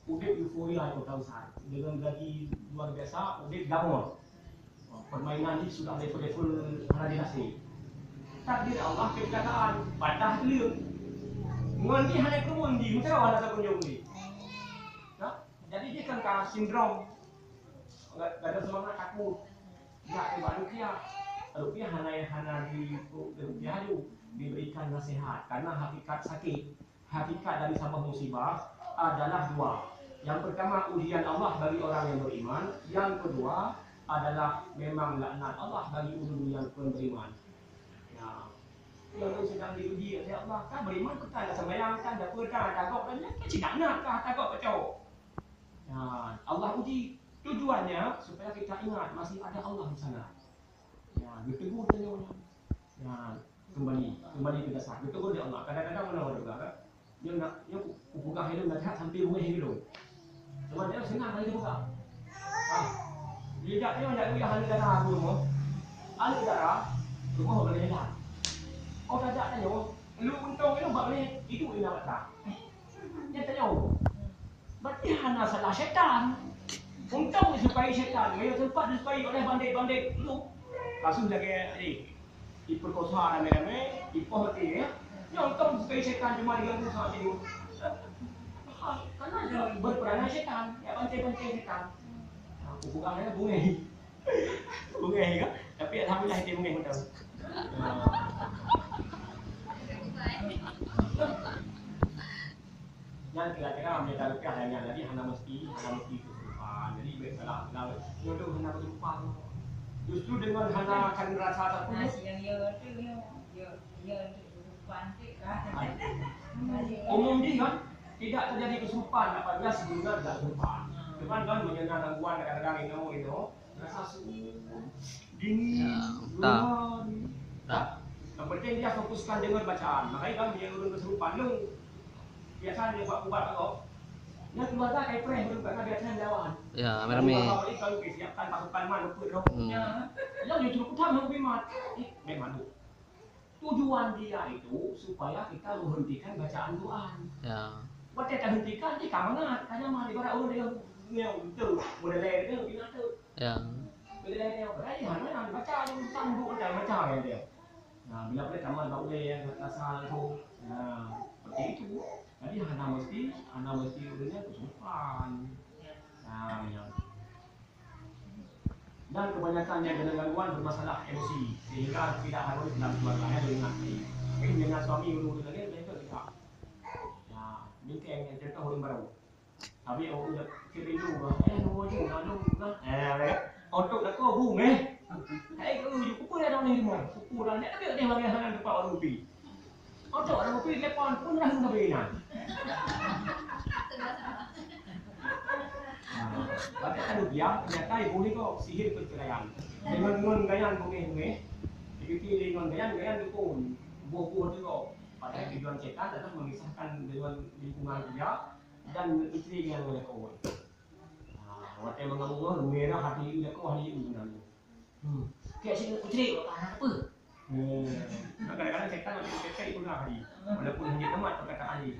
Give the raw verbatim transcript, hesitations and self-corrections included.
Udeb euforia di Kota Besar. Dengan gaji luar biasa, udeb glamor. Permainan jih sudah level-level hana dirasa. Takdir Allah keucelakaan, patah teuleung. Ngon jih hana keureubeuen jih, meusidroe hana sapeue jih. Nah, jadi jih kan ka sindrom. Gata seumangat takot. Jak ubak ruqyah. Ruqyah hana, hana di, ruqyah aju, diberikan nasihat karena hakikat sakit. Hakikat dari saboh musibah adalah dua. Yang pertama, ujian Allah bagi orang yang beriman. Yang kedua adalah memang laknat Allah bagi ureuëng yang kon beriman. Ya. Ureuëng sedang diuji oleh Allah, kan beriman, kan dak sembahyang, kan dak peue, kan dak tagok, kan nyan kan si laknat, kan tagok kacau. Ya, Allah uji. Tujuannya supaya kita ingat masih ada Allah di sana. Ya, geutegur tanyoe nyan. Ya, kembali, kembali ke dasar. Geutegur lé Allah. Kadang-kadang meunan juga kan. Nyoe nak, nyoe ku, kupeugah ilôn dah that sampai bungéh ilôn. Cuma dia senang lagi buka. Ah. Dia jak nyoe jak kuliah aneuk dara aku rumoh. Aneuk dara rumoh boleh jalan. Oh, tajak tanyoe. Lu untung ilôn bak boleh itu ina bak ta. Dia tanyoe. Berarti hana salah setan. Untung disukai setan. Meunyo sempat disukai oleh bandit-bandit dulu. Kasus lagèe tadi. Diperkosa ramai-ramai, dipoh mati, ya. Nyoe untung disukai setan cuma diganggu sama tidur. Karena dia berperanan setan, ya, bantai-bantai setan. Aku bukan hanya bungai. Bungai ke? Tapi alhamdulillah dia bungai betul. Nyan kira-kira meunyo tareukah nyan, jadi hana meusti, hana meusti keusurupan. Jadi bèk salah, salah. Nyoe tu hana keusurupan. Justru dengan hana akan rasa takut. Nah, si yang ya tu, ya, ya, ya tu keusurupan tu kan. Umum jih kan, tidak terjadi kesurupan apabila sebelumnya tidak kesurupan. Cuman kan meunyo na gangguan kadang-kadang inoe, inoe, rasa sunyi, dingin, ya, tak. Luar. Tak. Yang penting dia fokuskan dengar bacaan. Makanya kan dia ureuëng keusurupan, lôn biasa dia buat ubat kok. Nyan keluarga kai preh ureuëng, karena biasa lawan. Ya, ramai-ramai. Kalau kalau kita siapkan pasukan man, luput roh. Hmm. Ya. Yang dia cukup utama lebih mat. Eh, memang tu. Tujuan dia itu supaya kita menghentikan bacaan Quran. Ya. Watèe tahentikan, jih ka mangat. Ka nyaman, ibarat ureuëng dengan, dengan tu, model lain tu, binatang. Ya. Model lain tu, ai, hana, hana baca, tunduk, hana baca, ya, dia. Nah, bila boleh tamat bak ulèe, ya, asal tu. Nah, seperti itu. Jadi, hana mesti, hana mesti ureuëng nyan keusurupan. Nah, ya. Dan kebanyakannya dengan gangguan bermasalah emosi, sehingga tidak harmonis dalam keluarga. Ya, ingat. Tapi dengan suami, ureuëng-ureuëng lain, mereka tidak. Nah, mungkin yang contoh ureuëng baru. Tapi awak udah kepindu bah, eh, nunggu je, lalu bah. Eh, ya. Otot aku bung, eh. Hai, kau je, kupu ya dong ni rumah. Kupu dah, dia ada dia bagi hana tempat orang pi. Otot orang pi, telepon pun dah nggak beri nak. Nah, pada kan dia, ternyata ibu ni kok sihir perceraian. Dengan ngon gayan bungeh-bungeh. Dipikir dengan gayan, gayan dukun. Buah-buah tu kok. Padahal tujuan setan adalah memisahkan dengan lingkungan dia dan isteri yang oleh kau. Ha, watèe meungamong, meurah hati, ilako hati, ilako. Hmm. Kayak si Putri, apa? Hmm. Kadang-kadang setan macam setan itu lah hati. Walaupun hanya temat perkataan ni.